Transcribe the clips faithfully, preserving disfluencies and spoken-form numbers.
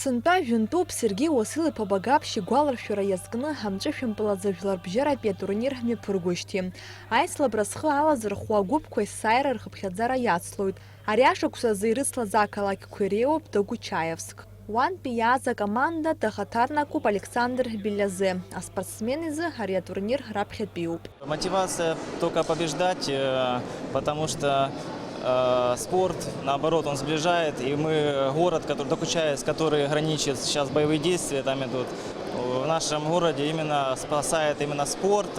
Сынтәа жәантәуп Сергеи Уасил-иԥа Багаԥшь игәаларшәара иазкны ҳамҵәышәымпыл азы жәларбжьаратәи атурнир мҩаԥыргоижьҭеи. Аицлабра зхы алазырхәуа агәыԥқәа есааира рхыԥхьаӡара иацлоит. Ари ашықәс азы ирыцлаз ақалақьқәа иреиуоуп Догучаевск. Уантәи иааз акоманда дахаҭарнакуп Александр Белиазе. Аспортсмен изы ари атурнир раԥхьатәиуп. Мотивация только побеждать, э, потому что, э, спорт, наоборот, он сближает, и мы, город, который, Докучаевск, который граничит сейчас боевые действия, там идут, в нашем городе именно спасает именно спорт,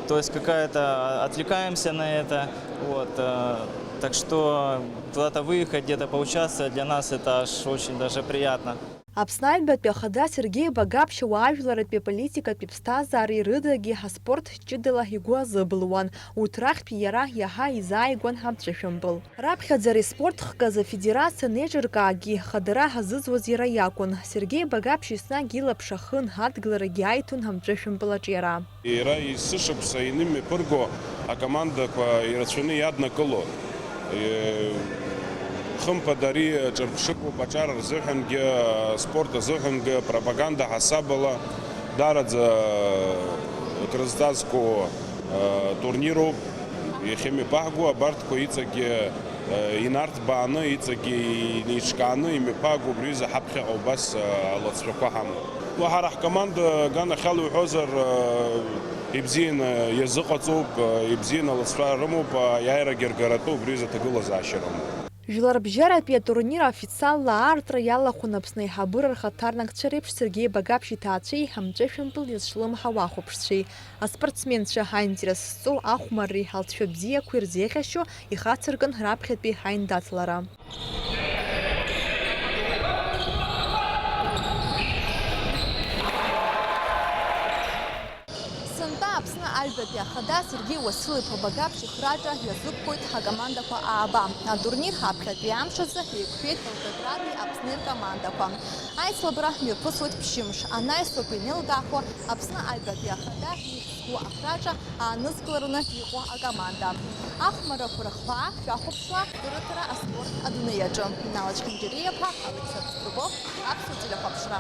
то есть какая-то, отвлекаемся на это, вот, э, так что куда-то выехать, где-то поучаствовать, для нас это аж очень даже приятно. Аԥсны Аҩбатәи Ахада Сергеи Багаԥшь ауаажәларратәи аполитикатәи ԥсҭазаареи рыдагьы ҳаспорт ҷыдала игәы азыбылуан, урҭ рахьтә иара иаҳа изааигәан ҳамҵәышәымпыл. Раԥхьаӡа ари спорт хкы азы афедерациа анеиҿыркаагьы, хадара ҳазызуаз иара иакәын. Сергеи Багаԥшь еснагь илаԥш ахын, адгыларагьы аиҭон ҳамҵәышәымпыл аҿиара. Иара есышықәса инымҩаԥырго акомандақәа ирацәаны иаднакыло. Е, хымԥада, ари ҿырԥшыгоуп аҿар рзыҳәангьы, аспорт азыҳәангьы, пропаганда ҳасабала даараӡа крызҵазкуа, е, турнируп. Иахьымҩаԥаҳго абарҭқәа иҵегьы, е, инарҭбааны, иҵегьы инеиҿкааны имҩаԥаго убри аҩыза ҳаԥхьаҟа убас, е, алыҵшәақәа ҳамоуп. Уа, ҳара ҳкоманда аганахьала иуҳәозар, ибзианы иазыҟаҵоуп, ибзианы алыҵшәа рымоуп, аиааирагьы ргаратәы убри азы аҭагылазаашьа рымоуп. Жәларбжьаратәи атурнир официалла аартра иалахәын Аԥсны аиҳабыра рхаҭарнакцәа реиԥш Сергеи Багаԥшь иҭаацәеи ҳамҵәышәымпыл иазҿлымҳау ахәаԥшцәеи. Аспортсменцәа аинтерес зҵоу ахәмарреи алҵшәа бзиақәеи рзеиӷьашьо ихацыркын раԥхьатәи ҳаиндаҭлара. Сынтәа Аԥсны Аҩбатәи Ахада Сергеи Уасил-иԥа Багаԥшь ихраҿа иазықәԥоит ҳакомандақәа ааба. Атурнир ҳаԥхьатәи амш азы еиқәшәеит Волгоградтәи Аԥсни ркомандақәа. Аицлабра мҩаԥысуеит ԥшьымш, анаҩсоуп инеилкаахо Аԥсны Аҩбатәи Ахада ихьӡ зху ахраҿа аанызкылараны иҟоу акоманда. Ахәмаррақәа рыхқәа шәахәаԥшла, рыҭара аспорт адунеи аҿы. Нала Чхинџьариа-иԥа, Алықьса Пструков, Аԥсуа телехәаԥшра.